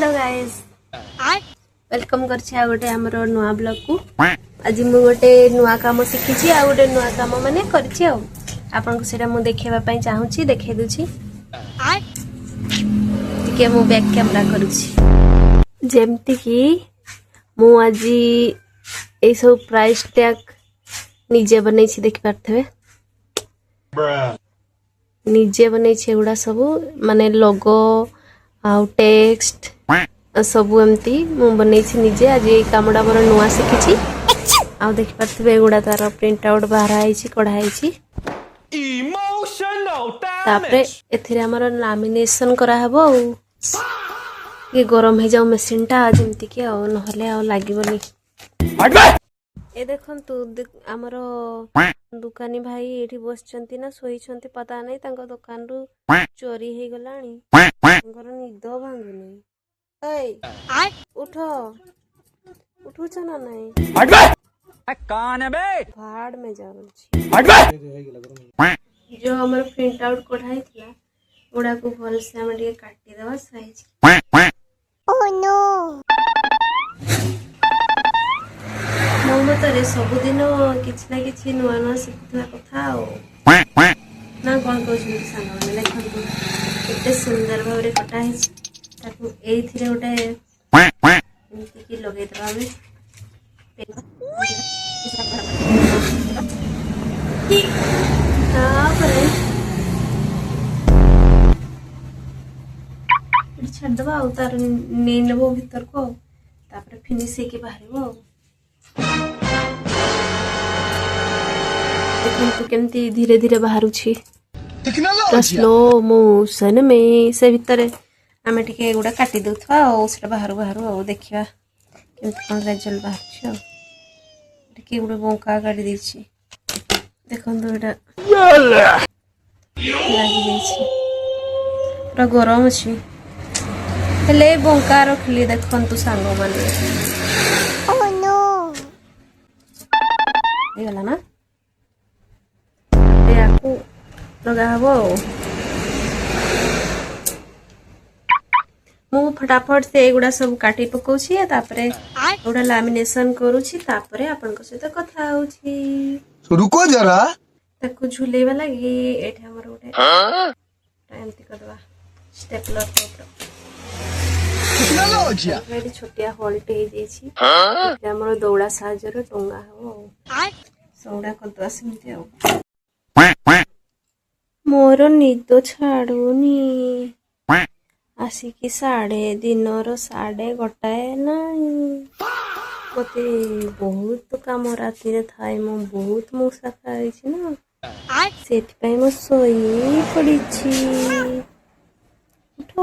Hello guys, welcome କରିଛି ଆଉ ଗୋଟେ ଆମର ନୂଆ ବ୍ଲଗକୁ। ଆଜି ମୁଁ ଗୋଟେ ନୂଆ କାମ ଶିଖିଛି ଆଉ ଗୋଟେ ନୂଆ କାମ ମାନେ କରିଛି ଆଉ ଆପଣଙ୍କୁ ସେଇଟା ମୁଁ ଦେଖେଇବା ପାଇଁ ଚାହୁଁଛି। ଦେଖେଇ ଦଉଛି ଟିକେ। ମୁଁ ବ୍ୟାକ୍ କ୍ୟାମେରା କରୁଛି। ଯେମିତିକି ମୁଁ ଆଜି ଏଇସବୁ ପ୍ରାଇସ୍ ଟ୍ୟାଗ୍ ନିଜେ ବନେଇଛି, ଦେଖିପାରୁଥିବେ। ନିଜେ ବନେଇଛି ଏଗୁଡ଼ା ସବୁ, ମାନେ ଲୋଗୋ ଆଉ ଟେକ୍ସଟ ସବୁ ଏମିତି ମୁଁ ବନେଇଛି ନିଜେ। ଆଜି ଏଇ କାମଟା ମୋର ନୂଆ ଶିଖିଛି। ଆଉ ଦେଖିପାରୁଥିବେ, ଏଗୁଡ଼ା ତାର ପ୍ରିଣ୍ଟ ଆଉଟ୍ ବାହାର ହେଇଛି, କଢ଼ା ହେଇଛି। Emotional ତାପରେ damage. ଏଥିରେ ଆମର ଲାମିନେସନ କରାହବ। ଆଉ ଟିକେ ଗରମ ହେଇଯାଉ ମେସିନଟା ଯେମିତିକି, ଆଉ ନହେଲେ ଆଉ ଲାଗିବନି। ଏ ଦେଖନ୍ତୁ, ଆମର ଦୋକାନୀ ଭାଇ ଏଇଠି ବସିଛନ୍ତି ନା ଶୋଇଛନ୍ତି ପତା ନାହିଁ। ତାଙ୍କ ଦୋକାନରୁ ଚୋରି ହେଇଗଲାଣି, ତାଙ୍କର ନିଦ ଭାଙ୍ଗୁନି। ଏଇ ଉଠ, ଉଠୁଛ ନା ନାଇଁ? कौन है बे? भाड़ में ଯାଉଛି। ଯୋଉ ଆମର ପ୍ରିଣ୍ଟ ଆଉଟ୍ କଢା ହେଇଥିଲା, ଗୁଡାକୁ ଭଲସେ ଆମେ ଟିକେ କାଟିଦବା ସାଇଜ। ମୋ ମତରେ ସବୁଦିନ କିଛି ନା କିଛି ନୂଆ ନୂଆ ଶିଖୁଥିବା କଥା ଆଉ ନା କଣ କହୁଛନ୍ତି ସାଙ୍ଗମାନେ? ଦେଖନ୍ତୁ, କେତେ ସୁନ୍ଦର ଭାବରେ କଟା ହେଇଛି। ତାକୁ ଏଇଥିରେ ଗୋଟେ ଏମିତିକି ଲଗେଇଦବା ଆମେ। ତାପରେ ଏଠି ଛାଡ଼ିଦବା ଆଉ ତାର ନେଇ ନେବ ଭିତରକୁ, ଆଉ ତାପରେ ଫିନିଶ ହେଇକି ବାହାରିବ। ଆଉ ଦେଖନ୍ତୁ କେମିତି ଧୀରେ ଧୀରେ ବାହାରୁଛି ପୁରା ସ୍ଲୋ ମୋସନ ମେ। ସେ ଭିତରେ ଆମେ ଟିକେ ଏଗୁଡ଼ା କାଟି ଦଉଥିବା ଆଉ ସେଟା ବାହାରୁ ବାହାରୁ ଆଉ ଦେଖିବା କେମିତି କ'ଣ ରେଜଲ୍ଟ ବାହାରୁଛି। ଆଉ ଟିକେ ଗୋଟେ ବଙ୍କା କାଟି ଦେଇଛି। ଦେଖନ୍ତୁ, ଏଇଟା ଲାଗିଯାଇଛି, ପୁରା ଗରମ ଅଛି, ହେଲେ ବଙ୍କା ରଖିଲି। ଦେଖନ୍ତୁ ସାଙ୍ଗମାନେ, ହେଇଗଲା ନା? ୟାକୁ ଲଗା ହବ। ଆଉ ମୁଁ ଫଟାଫଟ ସେ ଏଗୁଡ଼ା ସବୁ କାଟି ପକଉଛି, ତାପରେ ଏଗୁଡ଼ା ଲାମିନେସନ କରୁଛି, ତାପରେ ଆପଣଙ୍କ ସହିତ କଥା ହଉଛି। रुको जरा। ତାକୁ ଝୁଲେଇବା ଲାଗି ଏଇଠି ଆମର ଗୋଟେ ଏମିତି କରିଦେବା ଷ୍ଟେପଲର ଟାଇପର। ଏଠି ଛୋଟିଆ ହୋଲଟେ ହେଇଯାଇଛି। ଏଠି ଆମର ଦୌଡ଼ା ସାହାଯ୍ୟରେ ଟଙ୍ଗା ହବ ଆଉ ସଉଡ଼ା କରିଦେବା ସେମିତି। ଆଉ ମୋର ନିଦ ଛାଡୁନି। ଆସିକି ଦିନର 1:30 ହେଲାଣି। ମତେ ବହୁତ କାମ ରାତିରେ ଥାଏ। ମୁଁ ବହୁତ ମୂଷା ଖାଇଛି ନା, ସେଥିପାଇଁ ମୁଁ ଶୋଇ ପଡିଛି। ଉଠ।